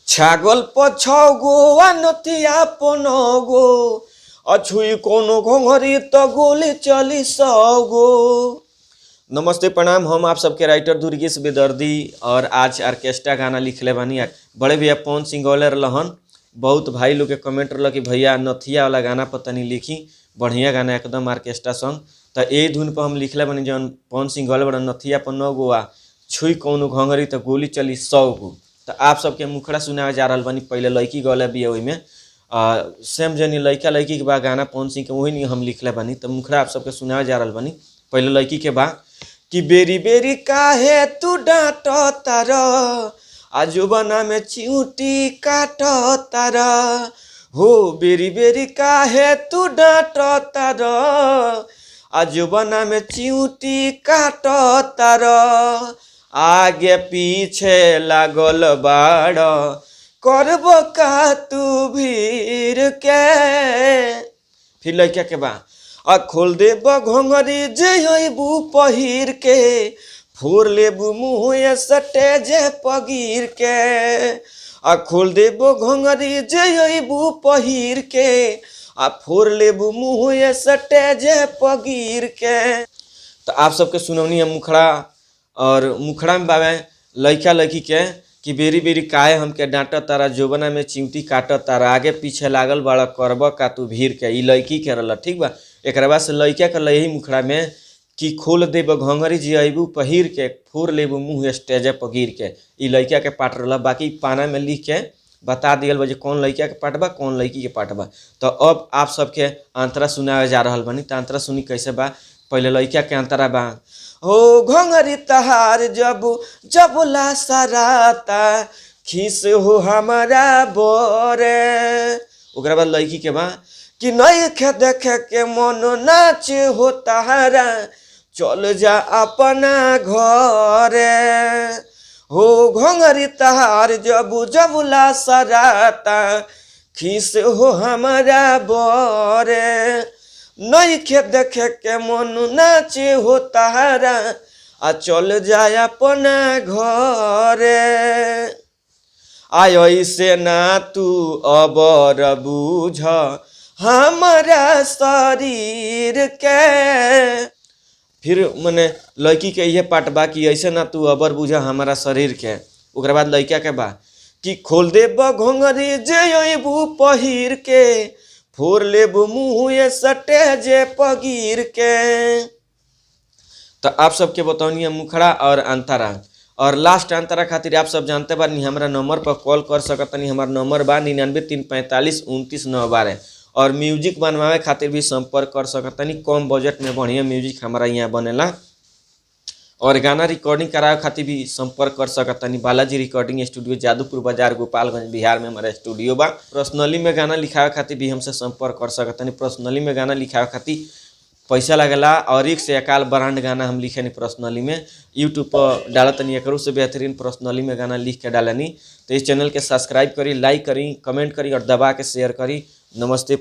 छागल पछौ गो आ नथिया पनौ गो, अछुई कोनो घोंघरी त गोली चली सौ गो। नमस्ते, प्रणाम। हम आप सबके राइटर दुर्गेश बेदर्दी और आज ऑर्केस्ट्रा गाना लिखले बानी। बड़े भैया पवन सिंह गौले रहन। बहुत भाई लोग के कमेंट रहल कि भैया नथिया वाला गाना पर तनी लिखी, बढ़िया गाना एकदम ऑर्केस्ट्रा संग। तो यही धुन पर हम लिखले बानी जौन पवन सिंह गौले बड़ा, नथिया पर 9 गो आ छुई कौनो घंघरी तो गोली चली 100 गो। तो आप सबके मुखड़ा सुनावे जा रहल बानी। पहले लड़की गौले भी ओहिमे सेम जनी लड़का लड़की के बा गाना पवन सिंह के, वही नहीं हम लिखले बानी। तो मुखड़ा आप सबके सुनावे जा रहल बानी। पहले लड़की के बा कि बेरी बेरी काहे तू डांट तार, आजुबना में चिऊटी काट तार। हो बेरी बेरी काहे तू डांट तार, आजुबना में चिऊटी काट तार। आगे पीछे लागल बाड़, करब का तू भीड़ के। फिर लड़का के बा आ खोल देब घोंघरी जे अइबू पहिर के, फोड़ लेबू मुँह सटे जे पगीर के। आ खोल देब घोंघरी जे अइबू पहिर के, आ फोड़ लेबू मुँह सटे जे पगीर के। तो आप सबके सुनौनी है मुखड़ा। और मुखड़ा में बावे लड़का लड़की के कि बेरी बेरी काहे हमके डांट तारा, जोबना में चिमटी काट तारा, आगे पीछे लागल बाड़ा, करब का तू भीड़ के। ई लड़की के रहल, ठीक बा। एक बाद से लड़का के यही मुखड़ा में कि खोल देब घंघरी जी अबू पहिर के, फोड़ लेबू मुँह स्टेज पर गिर के। ई लड़का के पाट रहल। बाकी पाना में लिख के बता दियल बा जे कौन लड़का के पाट बा, कौन लड़की के पाट बा। तो अब आप सबके अंतरा सुनावे जा रहल बानी। तो अंतरा सुनी कैसे बा। पहले लड़का के अंतरा बा, हो घंघरी तहार जब जबला सराता, खीस हो हमारा बोरे। ओकरा बाद लड़की के बा कि नहीं खे देखे के मन नाच हो तहारा, चल जा अपना घरे। हो घंघरी तहार जब जबला सराता, खीस हो हमारा बोरे। नहीं खे देखे के मन नाचे हो तहारा, आ चल जाए अपना घरे। आय ऐसे ना तू अबर बूझ हमारा शरीर के। फिर मने लड़की के इहे पाट बा कि ऐसे ना तू अबर बूझ हमारा शरीर के। ओकरा बाद लड़का के बा कि खोल देब घोंघरी जे अइबू पहिर के, फोड़ लेबू मुँह सटे जे पगीर के। तो आप सबके बतौनी है मुखड़ा और अंतरा। और लास्ट अंतरा खातिर आप सब जानते बानी हमारा नंबर पर कॉल कर सकतनी। हमार नंबर बा 99 3 45 29 9 12। और म्यूजिक बनवावे खातिर भी संपर्क कर सकतनी। कम बजट में बढ़िया म्यूजिक हमारा यहाँ बनेला। और गाना रिकॉर्डिंग करावे खातिर भी संपर्क कर सकतनी। बालाजी रिकॉर्डिंग स्टूडियो, जादूपुर बाजार, गोपालगंज, बिहार में हमारा स्टूडियो बा। पर्सनली में गाना लिखावे खातिर भी हमसे संपर्क कर सकतनी। पर्सनली में गाना लिखावे खातिर पैसा लगेला और एक से अकाल ब्रांड गाना हम लिखेनी पर्सनली में, यूट्यूब पर डालतनी। एकरों से बेहतरीन पर्सनली में गाना लिख के डालनी। तो इस चैनल के सब्सक्राइब करी, लाइक करी, कमेंट करी और दबा के शेयर करी। नमस्ते।